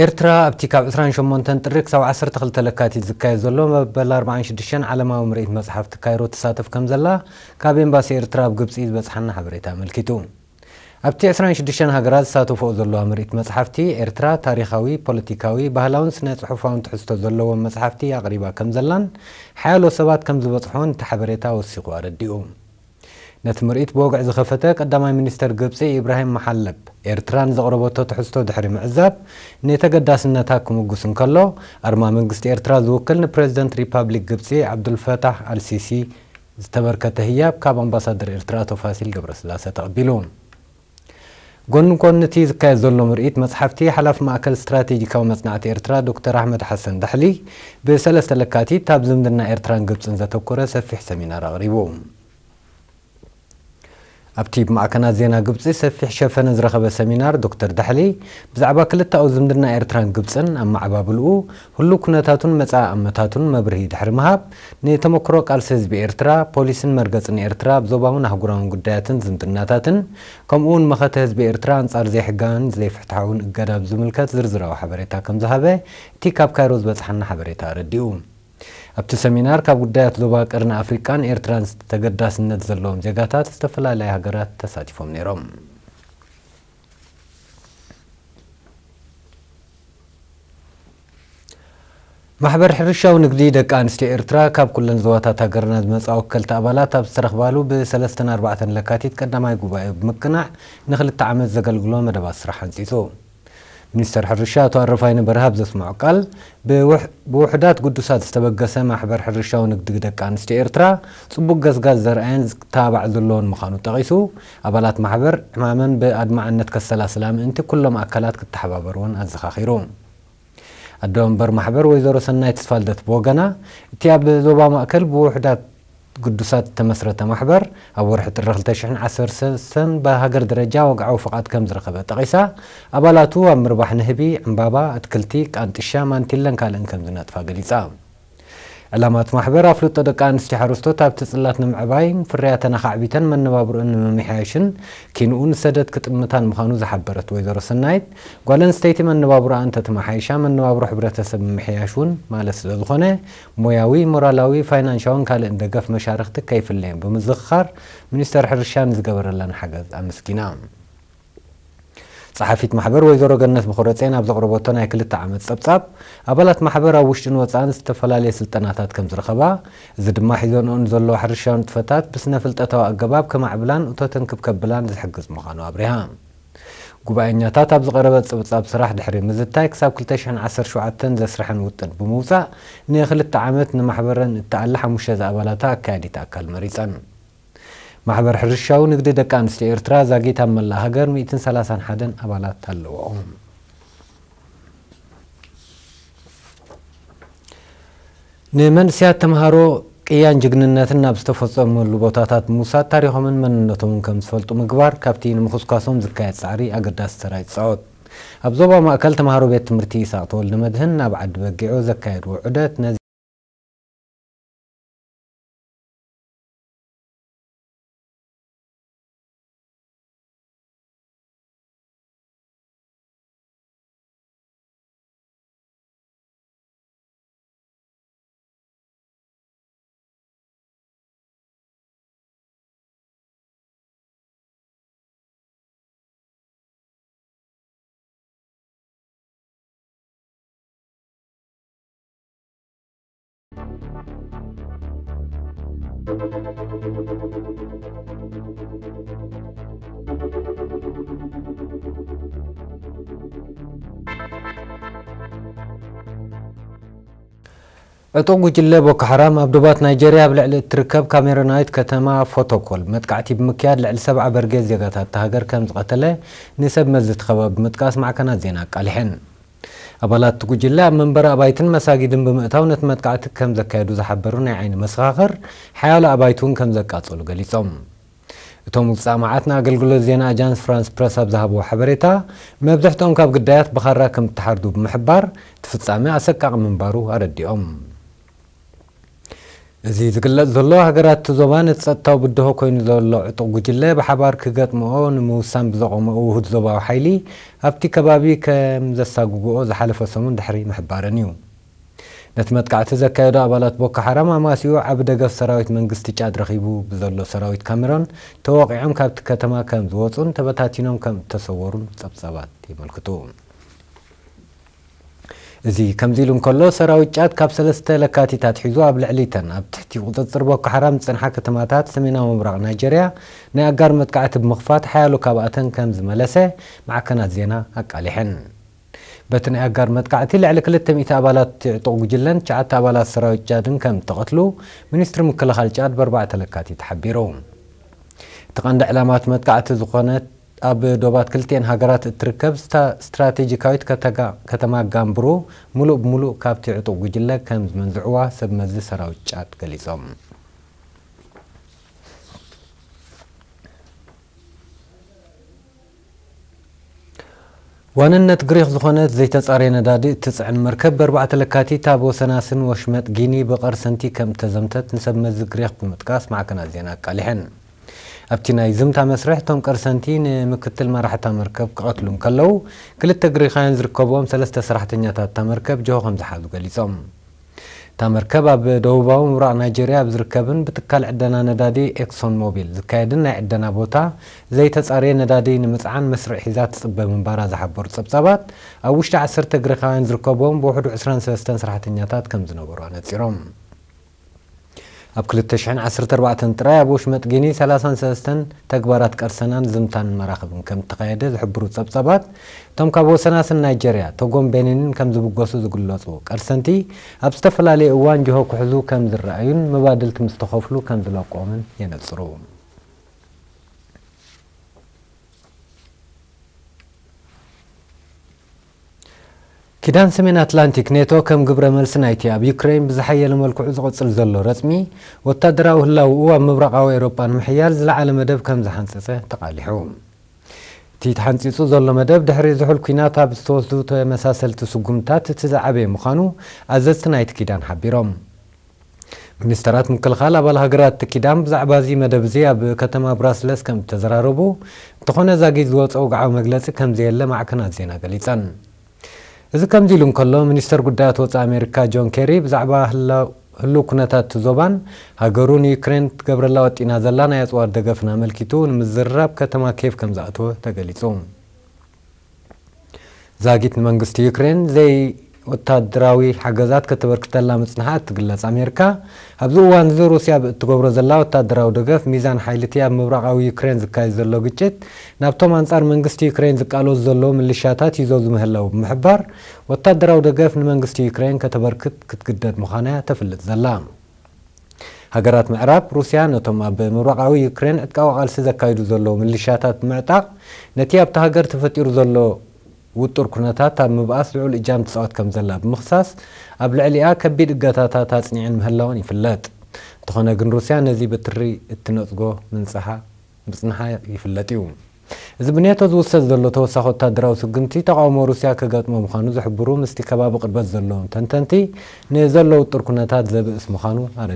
ኤርትራ ኣብቲ ካብ ዕስራን ሸሞንተን ጥሪ ክሳብ ዓሰርተ ክልተ ለካቲት ዝካየድ ዘሎ መበል ኣርባዓን ሽዱሽተን ዓለማዊ ምርኢት መጽሓፍቲ ካይሮ ትሳተፍ ከም ዘላ ካብ ኤምባሲ ኤርትራ ኣብ ግብጺ ዝበጽሓና ሓበሬታ ኣመልኪቱ። ኣብቲ ዕስራን ሽዱሽተን ሃገራት ዝሳተፍኦ ዘለዋ ምርኢት መጽሓፍቲ፣ ኤርትራ ታሪኻዊ፣ ፖለቲካዊ፣ ባህላውን ስነ ጽሑፋውን ትሕዝቶ ዘለዎም መጽሓፍቲ ኣቕሪባ ከም ዘላን ሓያሎ ሰባት ከም ዝበጽሖን እቲ ሓበሬታ ወሲኹ ኣረዲኡ። ነቲ ምርኢት ብወግዒ ዝኸፈተ ቀዳማይ ሚኒስተር ግብጺ ኢብራሂም መሓለብ፣ ኤርትራ ንዘቕረበቶ ትሕዝቶ ድሕሪ ምዕዛብ፣ ንተገዳስነታ ክምጉስ እንከሎ፣ ኣርማ መንግስቲ ኤርትራ ዝውክል ንፕረዚደንት ሪፓብሊክ ግብጺ ዓብዱልፈታሕ ኣልሲሲ ዝተበርከተ ህያብ ካብ ኣምባሳደር ኤርትራ ኣቶ ፋሲል ገብረስላሰ ተቐቢሉ። ጎኒ ጎኒ እቲ ዝካየድ ዘሎ ምርኢት መጽሓፍቲ፣ ሓላፊ ማእከል ስትራቴጂካዊ መጽናዕቲ ኤርትራ ዶክተር ኣሕመድ ሓሰን ዳሕሊ፣ ብሰለስተ ለካቲት ኣብ ዝምድና ኤርትራን ግብጽን ዘተኮረ ሰፊሕ ሰሚናር ኣቕሪቡ። ኣብቲ ብማዕከናት ዜና ግብጺ ሰፊሕ ሸፈነ ዝረኸበ ሰሚናር፣ ዶክተር ዳሕሊ ብዛዕባ ክልተኣዊ ዝምድና ኤርትራን ግብጽን፣ ኣመዓባብልኡ፣ ህሉው ኩነታቱን መጻኢ ኣመታቱን መብርሂ ድሕሪ ምሃብ፣ ንተመክሮ ቃልሲ ህዝቢ ኤርትራ፣ ፖሊስን መርገጽን ኤርትራ ኣብ ዞባውን ኣህጉራውን ጉዳያትን ዝምድናታትን፣ ከምኡ'ውን መኸተ ህዝቢ ኤርትራ ኣንጻር ዘይሕጋውን ዘይፍትሓውን እገዳ ብዝምልከት ዝርዝራዊ ሓበሬታ ከም ዝሃበ እቲ ካብ ካይሮ ዝበጽሓና ሓበሬታ ኣረዲኡ። ኣብቲ ሰሚናር ካብ ጉዳያት ዞባ ቀርኒ ኣፍሪቃን ኤርትራን ተገዳስነት ዘለዎም ዜጋታት ዝተፈላለያ ሃገራት ተሳቲፎም ነይሮም። ማሕበር ሕርሻዊ ንግዲ ደቂ ኣንስትዮ ኤርትራ ካብ ኩለን ዞባታት ሃገርና ዝመጻ ወከልቲ ኣባላት ኣብ ዝተረኽባሉ ብሰለስተን ኣርባዕተን ለካቲት ቀዳማይ ጉባኤ ብምቅናዕ ንክልተ ዓመት ዘገልግሎ መደባት ስራሕ ኣንጺጹ። ሚኒስተር ሕርሻ ኣቶ ኣረፋይነ በርሀ ኣብ ዘስምዖ ቃል፣ ብውሕ-፣ ብውሑዳት ግዱሳት ዝተበገሰ ማሕበር ሕርሻዊ ንግዲ ደቂ ኣንስትዮ ኤርትራ ጽቡቕ ገስጋስ ዘርኣየን ዝተባባዕ ዘለዎን ምዃኑ ጠቒሱ፣ ኣባላት ማሕበር ዕማመን ብኣድማዕነት ከሰላስላ ምእንቲ ኩሎም ኣካላት ክተሓባበርዎን ኣዘኻኺሩ። ኣደ መንበር ማሕበር ወይዘሮ ሰናይት ተስፋልደት ብወገና፣ እቲ ኣብ ዞባ ማእከል ብውሑዳት ግዱሳት እተመስረተ ማሕበር፣ ኣብ ወርሒ ጥሪ ክልተ ሽሕን ዓሰርተ ሰለስተን ብሃገር ደረጃ ወግዓዊ ፍቓድ ከም ዝረኸበ ጠቒሳ፣ ኣባላቱ ኣብ ምርባሕ ንህቢ፣ ዕምባባ፣ ኣትክልቲ፣ ቃንጥሻ፣ ማንቲለን ካልእን ከም ዝነጥፋ ገሊጻ። ዕላማ እቲ ማሕበር ኣፍልጦ ደቂ ኣንስትዮ ሓረስቶት ኣብቲ ጽላት ንምዕባይን ፍርያተን ኣኻዕቢተን መነባብሮኣን ንምምሕያሽን ኪንኡ ንሰደት ክጥምታን ምዃኑ ዝሓበረት ወይዘሮ ሰናይት፣ ጓል ኣንስተይቲ መነባብሮኣ እንተተመሓይሻ መነባብሮ ሕብረተሰብ ምምሕያሽ እውን ማለት ስለ ዝኾነ፣ ሞያዊ፣ ሞራላዊ፣ ፋይናንሻውን ካልእን ደገፍ መሻርኽቲ ከይፍለየን ብምዝኽኻር፣ ሚኒስተር ሕርሻ ንዝገበረለን ሓገዝ ኣመስጊና። ጸሓፊት ማሕበር ወይዘሮ ገነት ብኽረጼን ኣብ ዘቕረበቶ ናይ ክልተ ዓመት ጸብጻብ፣ ኣባላት ማሕበር ኣብ ውሽጥን ወጻእን ዝተፈላለየ ስልጠናታት ከም ዝረኸባ፣ እዚ ድማ ሒዘንኦ ንዘለዋ ሕርሻዊ ንጥፈታት ብስነ ፍልጠታዊ ኣገባብ ከማዕብላን እቶተን ክብ ከብላን ዝሕግዝ ምዃኑ ኣብሪሃ። ጉባኤኛታት ኣብ ዝቐረበ ጸብጻብ ስራሕ ድሕሪ ምዝታይ፣ ክሳብ ክልተ ሽሕን ዓሰርተ ሸውዓተን ዘስርሐን ውጥን ብምውጻእ፣ ንክልተ ዓመት ንማሕበረን እተኣሊ ሓሙሽተ ዝኣባላታ ኣካያዲት ኣካል መሪጸን። ማሕበር ሕርሻዊ ንግዲ ደቂ ኣንስትዮ ኤርትራ ዛጊት ኣብ መላእ ሃገር ሚእትን ሰላሳን ሓደን ኣባላት ኣለዎ። ንመንእሰያት ተምሃሮ ቅያን ጅግንነትን ናብ ዝተፈጸመሉ ቦታታት ብምውሳድ ታሪኾምን መንነቶምን ከም ዝፈልጡ ምግባር ካብቲ ንምኹስኳሶም ዝካየድ ጻዕሪ ኣገዳሲ ተራ ይጻወት። ኣብ ዞባ ማእከል ተምሃሮ ቤት ትምህርቲ ይስሐቅ ተወልደ መድህን ናብ ዓዲ በጊዖ ዘካየድዎ ዑደት ነዚ ዕጡቕ ጉጅለ ቦኮ ሓራም ኣብ ዶባት ናይጀርያ ኣብ ልዕሊ እትርከብ ካሜሮናዊት ከተማ ፎቶኮል መጥቃዕቲ ብምክያድ ልዕሊ ሰብዓ በርጌስ ዜጋታት እታ ሃገር ከም ዝቐተለ ንሰብ መዚ እቲ ከባቢ ብምጥቃስ ማዕከናት ዜና ኣቃሊሐን። ኣባላት እቲ ጉጅለ ኣብ መንበሪ ኣባይትን መሳጊድን ብምእታው ነቲ መጥቃዕቲ ከም ዘካየዱ ዝሓበሩ ናይ ዓይኒ መሰኻኽር፣ ሓያሎ ኣባይቲ እውን ከም ዘቃጸሉ ገሊጾም። እቶም ውጻእ መዓት ንኣገልግሎት ዜና ኣጃንስ ፍራንስ ፕረስ ኣብ ዝሃብዎ ሓበሬታ፣ መብዝሕትኦም ካብ ግዳያት ብኻራ ከም እተሓርዱ ብምሕባር፣ እቲ ፍጻመ ኣሰቃቒ ምንባሩ ኣረዲኦም። እዚ ዝግለጽ ዘሎ፣ ሃገራት እቲ ዞባ ነቲ ጸጥታዊ ብድሆ ኮይኑ ዘሎ ዕጡቕ ጉጅለ ብሓባር ክገጥምኦ ንምውሳን ብዘቖመኦ ውሁድ ዞባዊ ሓይሊ ኣብቲ ከባቢ ከም ዘሳጉግኦ ዝሓለፈ ሰሙን ድሕሪ ምሕባረን እዩ። ነቲ መጥቃዕቲ ዘካየዱ ኣባላት ቦኮ ሓራም ኣማሲኡ ዓቢ ደገፍ ሰራዊት መንግስቲ ጫድ ረኺቡ ብዘሎ ሰራዊት ካሜሮን ተወቒዖም ካብቲ ከተማ ከም ዝወጹን ተበታቲኖም ከም እተሰወሩን ጸብጻባት የመልክቱ። እዚ ከምዚ ኢሉ እንከሎ፣ ሰራዊት ጫድ ካብ ሰለስተ ለካቲት ኣትሒዙ ኣብ ልዕሊ እተን ኣብ ትሕቲ ቁጽጽር ቦኮ ሓራም ዝጸንሓ ከተማታት ሰሜናዊ ምብራቕ ናይጀርያ ናይ ኣጋር መጥቃዕቲ ብምኽፋት ሓያሎ ካብኣተን ከም ዝመለሰ ማዕከናት ዜና ኣቃሊሐን። በቲ ናይ ኣጋር መጥቃዕቲ ልዕሊ ክልተ ሚእቲ ኣባላት እቲ ዕጡቕ ጉጅለን ትሽዓተ ኣባላት ሰራዊት ጫድን ከም እተቐትሉ ሚኒስትሪ ምክልኻል ጫድ ብኣርባዕተ ለካቲት ሓቢሩ። እቲ ቀንዲ ዕላማ እቲ መጥቃዕቲ ዝኾነት ኣብ ዶባት ክልቲኤን ሃገራት እትርከብ ስታ-፣ ስትራቴጂካዊት ከተጋ-፣ ከተማ ጋምብሩ ምሉእ ብምሉእ ካብቲ ዕጡቕ ጉጅለ ከም ዝመንዝዕዋ ሰብ መዚ ሰራዊት ጫድ ገሊጾም። ዋንነት ግሪኽ ዝኾነት ዘይተጻረየ ነዳዲ እትጽዕን መርከብ ብኣርባዕተ ለካቲት ኣብ ወሰናስን ወሽመጥ ጊኒ ብቐርሰንቲ ከም እተዘምተት ንሰብ መዚ ግሪኽ ብምጥቃስ ማዕከናት ዜና ኣቃሊሐን። ኣብቲ ናይ ዝምታ መስርሕ እቶም ቀርሰንቲ ንምክትል መራሕታ መርከብ ክቐትሉ እንከለዉ፣ ክልተ ግሪኻውያን ዝርከብዎም ሰለስተ ሰራሕተኛታት እታ መርከብ ጅሆ ከም ዝሓዙ ገሊጾም። እታ መርከብ ኣብ ደቡባዊ ምብራቕ ናይጄርያ ኣብ ዝርከብን ብትካል ዕደና ነዳዲ ኤክሶን ሞቢል ዝካየድን ናይ ዕደና ቦታ ዘይተጻረየ ነዳዲ ንምጽዓን መስርዕ ሒዛ ትጽበ ምንባራ ዝሓበሩ ጸብጻባት፣ ኣብ ውሽጢ ዓሰርተ ግሪኻውያን ዝርከብዎም ብውሕዱ ዕስራን ሰለስተን ሰራሕተኛታት ከም ዝነበሩ ኣነጺሮም። ኣብ ክልተ ሽሕን ዓሰርተ ኣርባዕተን ጥራይ ኣብ ወሽመጥ ጊኒ ሰላሳን ሰለስተን ተግባራት ቀርሰናን ዝምታን መራኽብን ከም እተኻየደ ዝሕብሩ ጸብጻባት፣ እቶም ካብ ወሰናስን ናይጀርያ፣ ቶጎን ቤኒንን ከም ዝብገሱ ዝግለጹ ቀርሰንቲ፣ ኣብ ዝተፈላለየ እዋን ጅሆ ክሕዙ ከም ዝረኣዩን መባድልቲ ምስ ተኸፍሉ ከም ዝለቅቖምን የነጽሩ። ኪዳን ሰሜን ኣትላንቲክ ኔቶ ከም ግብረ መልሲ ናይቲ ኣብ ዩክሬን ብዝሓየለ መልክዑ ዝቕጽል ዘሎ ረጽሚ ወታደራዊ ህላውኡ ኣብ ምብራቓዊ ኤውሮጳ ንምሕያል ዝለዓለ መደብ ከም ዝሓንጸጸ ተቓሊሑ። እቲ ተሓንጺጹ ዘሎ መደብ ድሕሪ ዝሑል ኲናት ኣብ ዝተወስዱ ተመሳሰልቲ ስጉምታት እቲ ዝዓበየ ምዃኑ ኣዘዝቲ ናይቲ ኪዳን ሓቢሮም። ሚኒስተራት ምክልኻል ኣባል ሃገራት እቲ ኪዳን ብዛዕባ እዚ መደብ እዚ ኣብ ከተማ ብራስለስ ከም እተዘራረቡ፣ እንተኾነ ዛጊት ዝወጸ ወግዓዊ መግለጺ ከም ዘየለ ማዕከናት ዜና ገሊጸን። እዚ ከምዚ ኢሉ እንከሎ፣ ሚኒስተር ጉዳያት ወጻኢ ኣሜሪካ ጆን ኬሪ ብዛዕባ ህላ-፣ ህሉው ኩነታት እቲ ዞባን ሃገሩ ንዩክሬን ክትገብረላ ወጢና ዘላ ናይ ኣጽዋር ደገፍን ኣመልኪቱ ንምዝርራብ ከተማ ኬቭ ከም ዝኣተወ ተገሊጹ። ዛጊት ንመንግስቲ ዩክሬን ዘይወታደራዊ ሓገዛት ከተበርክተላ ምጽንሓ እትግለጽ ኣሜሪካ፣ ኣብዚ እዋን እዚ ሩስያ እትገብሮ ዘላ ወታደራዊ ደገፍ፣ ሚዛን ሓይሊ እቲ ኣብ ምብራቓዊ ዩክሬን ዝካየድ ዘሎ ግጭት ናብቶም ኣንጻር መንግስቲ ዩክሬን ዝቃለሱ ዘለዉ ምልሻታት ይዘዙ ምህላዉ ብምሕባር፣ ወታደራዊ ደገፍ ንመንግስቲ ዩክሬን ከተበርክት ክትግደድ ምዃና እያ ተፍልጥ ዘላ። ሃገራት ምዕራብ፣ ሩስያ ነቶም ኣብ ምብራቓዊ ዩክሬን ዕጥቃዊ ቃልሲ ዘካይዱ ዘለዉ ምልሻታት ብምዕጣቕ፣ ነቲ ኣብታ ሃገር ተፈጢሩ ዘሎ ውጡር ኩነታት ኣብ ምብኣስ ልዑል እጃም ትጻወት ከም ዘላ ብምኽሳስ፣ ኣብ ልዕሊኣ ከቢድ እገታታት ኣጽኒዐን ምህላወን ይፍለጥ። እንተኾነ ግን፣ ሩስያ ነዚ ብትሪ እትነጽጎ ምንጽሓ ምጽንሓ ይፍለጥ እዩ። እዚ ብኔቶ ዝውሰድ ዘሎ ተወሳኺ ወታደራዊ ስጉምቲ፣ ተቓውሞ ሩስያ ከጋጥሞ ምዃኑ ዝሕብሩ ምስቲ ከባቢ ቅርበት ዘለዎም ተንተንቲ፣ ንዘሎ ውጡር ኩነታት ዘብእስ ምዃኑ ኣረዲኦም።